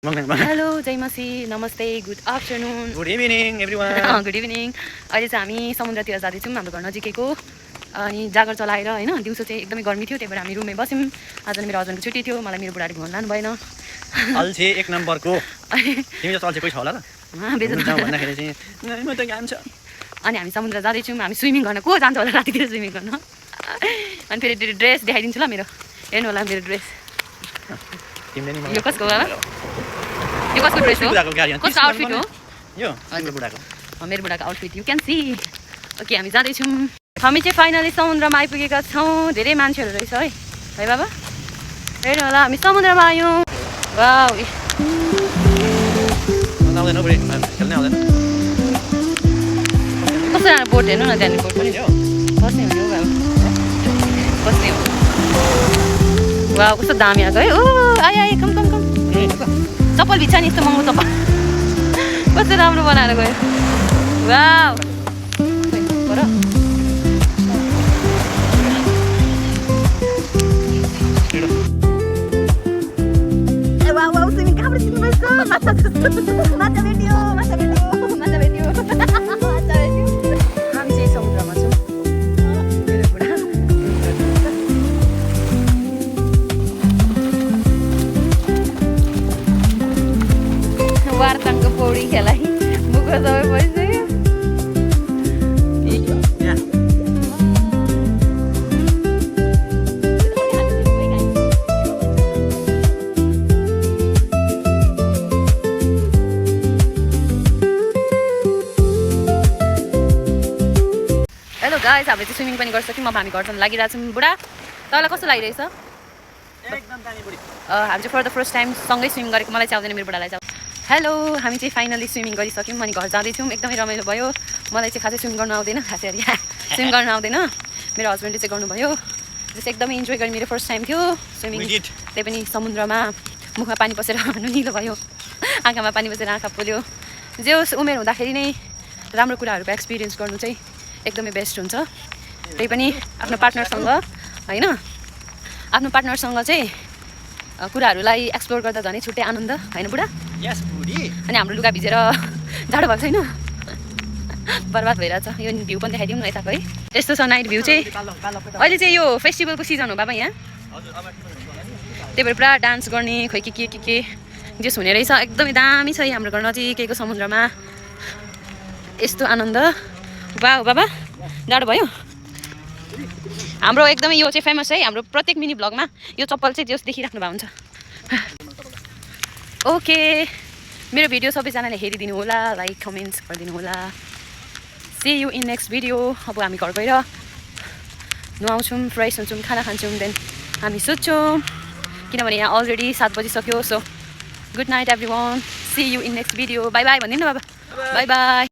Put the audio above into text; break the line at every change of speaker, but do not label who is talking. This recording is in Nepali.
Hello, Jai Masi, Namaste, good afternoon.
Good evening, everyone.
Good evening. अहिले चाहिँ हामी समुद्रतिर जाँदैछौँ हाम्रो घर नजिकैको अनि जागर चलाएर हैन दिउँसो चाहिँ एकदमै गर्मी थियो त्यही भएर हामी रुममै बस्यौँ आज मेरो हस्बेन्डको छुट्टी थियो मलाई मेरो बुढाले घुमाउन लानु भएन
अल्छे एक नम्बरको तिमी जस्तो अल्छे कोही छ होला र जाउँ भन्दाखेरि चाहिँ म त काम छ
अनि हामी समुद्र जाँदैछौँ हामी स्विमिङ गर्न को जान्छ होला रातितिर स्विमिङ गर्न अनि फेरि ड्रेस देखाइदिन्छु ल मेरो हेर्नु होला मेरो ड्रेस
तिमीले नि
यो कसको होला यो कसको ड्रेस हो कसको आउटफिट हो
यो तिम्रो बुढाको
मेरो बुढाको outfit you can see okay हामी जाँदैछौँ हामी चाहिँ फाइनली समुद्रमा आइपुगेका छौँ धेरै मान्छेहरू रहेछ है बाबा हेर्नु होला हामी समुद्रमा आयौँ वाउ
आउँदैन बुढी खेल्नै आउँदैन
कस्तो राम्रो बोट हेर्नु न त्यहाँनिर बोट पनि बस्ने हो बाबा बस्ने हो वाउ कस्तो दामी आएको है ओ आए आए कम कम कम चप्पल भित्र नि यस्तो महँगो चप्पल कस्तो राम्रो बनाएर गयो वाउ हामी चाहिँ समुद्रमा छौँ वार्ताङको पौडी खेला बुको सबै भइसक्यो हेलो गाइस हामीले चाहिँ स्विमिङ पनि गरिसक्यौँ अब हामी घर जान लागिरहेको छौँ बुढा तपाईँलाई कस्तो लागिरहेछ
एकदम दामी बुढी
हामी चाहिँ फर द फर्स्ट टाइम सँगै स्विमिङ गरेको मलाई चाहिँ आउँदैन मेरो बुढालाई चाहिँ हेलो हामी चाहिँ फाइनली स्विमिङ गरिसक्यौँ अनि घर जाँदैछौँ एकदमै रमाइलो भयो मलाई चाहिँ खासै स्विम गर्न आउँदैन खासै स्विम गर्न आउँदैन मेरो हस्बेन्डले चाहिँ गर्नुभयो त्यो चाहिँ एकदमै इन्जोय गरेँ मेरो फर्स्ट टाइम थियो स्विमिङ त्यही पनि समुद्रमा मुखमा पानी पसेर नुनिलो भयो आँखामा पानी पसेर आँखा पोल्यो जे होस् उमेर हुँदाखेरि नै राम्रो कुराहरूको एक्सपिरियन्स गर्नु चाहिँ एकदमै बेस्ट हुन्छ त्यही पनि आफ्नो पार्टनरसँग होइन आफ्नो पार्टनरसँग चाहिँ कुराहरूलाई एक्सप्लोर गर्दा झनै छुट्टै आनन्द होइन बुढा अनि हाम्रो लुगा भिजेर जाडो भएको छैन बर्बाद भइरहेछ यो भ्यू पनि देखाइदिउँ न यताको है यस्तो छ नाइट भ्यू चाहिँ अहिले चाहिँ यो फेस्टिभलको सिजन हो बाबा यहाँ त्यही भएर पुरा डान्स गर्ने खोइ के जेस हुने रहेछ एकदमै दामी छ हाम्रो घर नजिकैको समुद्रमा यस्तो आनन्द वाह बाबा जाडो भयो हाम्रो एकदमै यो चाहिँ फेमस है हाम्रो प्रत्येक मिनी भ्लगमा यो चप्पल चाहिँ जस देखिराख्नु भएको हुन्छ ओके मेरो भिडियो सबैजनाले हेरिदिनु होला लाइक कमेन्ट्स गरिदिनु होला see you in next video अब हामी घर गएर नुहाउँछौँ फ्रेस हुन्छौँ खाना खान्छौँ देन हामी सुत्छौँ किनभने यहाँ अलरेडी 7 बजिसक्यो so good night everyone see you in next video bye bye भनिदिनु बाबा बाई बाई